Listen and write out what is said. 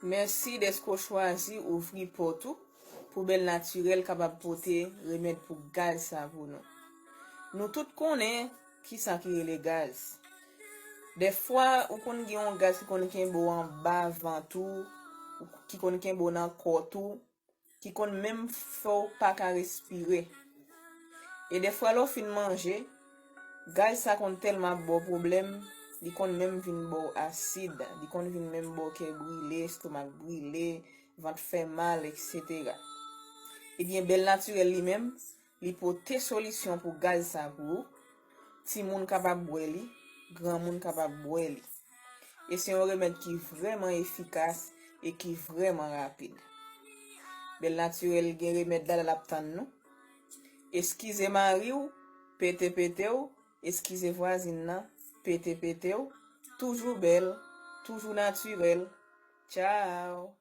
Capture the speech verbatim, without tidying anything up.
Mèsi dèske w chwazi ouvri pòt ou pou Bèl Natirèl kapab pote remèd pou gaz sa pou nou. Nou tout konnen kisa ki rele gaz. Dèfwa, ou konn gen yon gaz ki konn kenbe w anba vant ou, ki konn kenbe w nan kòt ou, ki konn menm fè w pa ka respire. E dèfwa lè w fin manje, gaz sa konn tèlman ap ba w pwoblèm, li konn menm vin ba w asid, li konn vin menm ba w kè brile, estomak brile, vant fè mal, etsetera. Ebyen, Bèl Natirèl li menm, li pote solisyon pou gaz sa pou ou. Timoun kapab bwè li, granmoun kapab bwè li. E se yon remèd ki vrèman efikas e ki vrèman rapid. Bèl Natirèl gen remèd la l ap tann nou. Eskize mari w, pete pete w, eskize vwazin nan, pete pete w. Toujou bèl, toujou natirèl. Tchao!